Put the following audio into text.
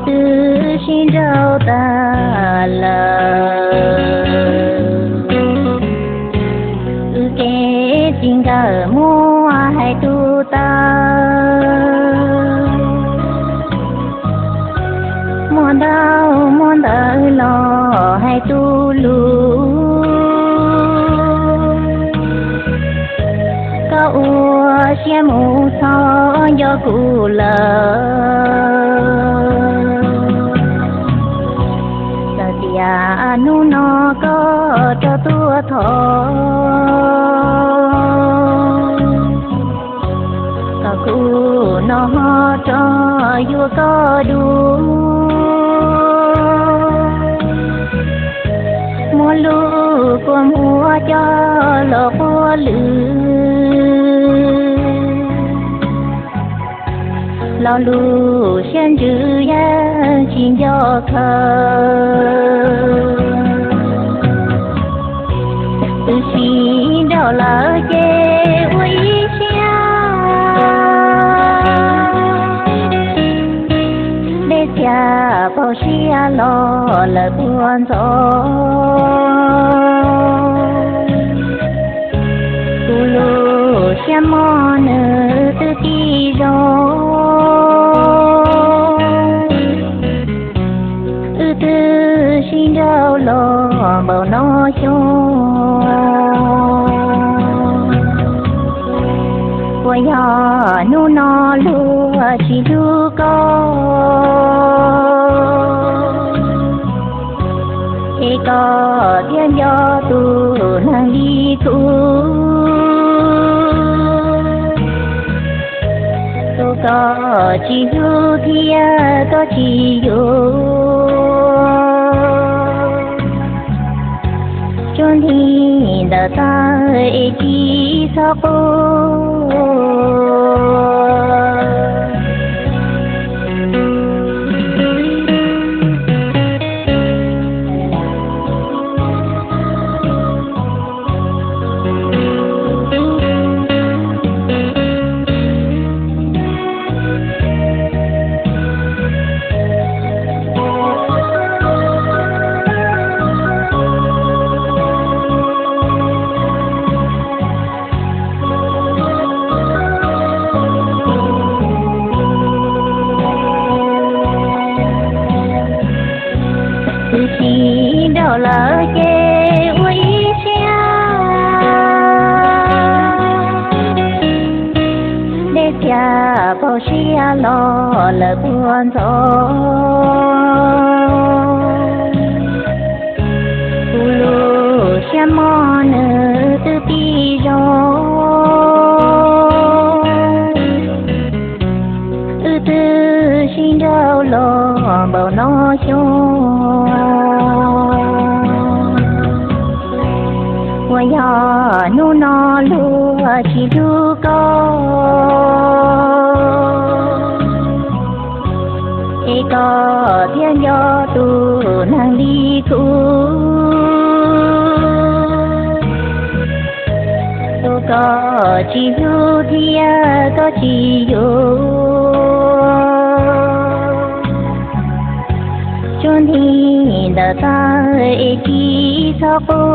twb sib nrauj tag lawm. Wb kev txij nkawm muab hais tu taw, muab ntau muab ntawv los hais tu lus. Koj ua siab mus txhob nco kuv lawm, txawm tias hnub no koj rov tuaj thov, kom kuv no ho rov yuav koj dua. Muab lub kua muag coj los quaj lwm, lo lus siab ntsws yeej tsis nco khaws. Twb sib nrauj lawm ces ua ib siab, dej txias paus siab los lawm puag ntxov. Kuv lub siab mog nws twb tij zoo, wb twb sib nrauj los npaum no xyoo. Puas yog hnub no luag tsis hlub koj, es koj thiaj nco tus neeg li kuv. Tus koj tsis hlub thiab koj tsis yuav, tsuas nti ntawm taw es tsis txhob quaj. Twb sib nrauj lawm ces ua ib siab, dej txias paus siab los lawm puag ntxov. Kuv lub siab mog nws twb tij zoo, wb twb sib nrauj los npaum no xyoo. Puas yog hnub no luag tsis hlub koj, es koj thiaj nco tus neeg li kuv. Tus koj tsis hlub thiab koj tsis yuav, tsuas nti ntawm taw es tsis txhob quaj.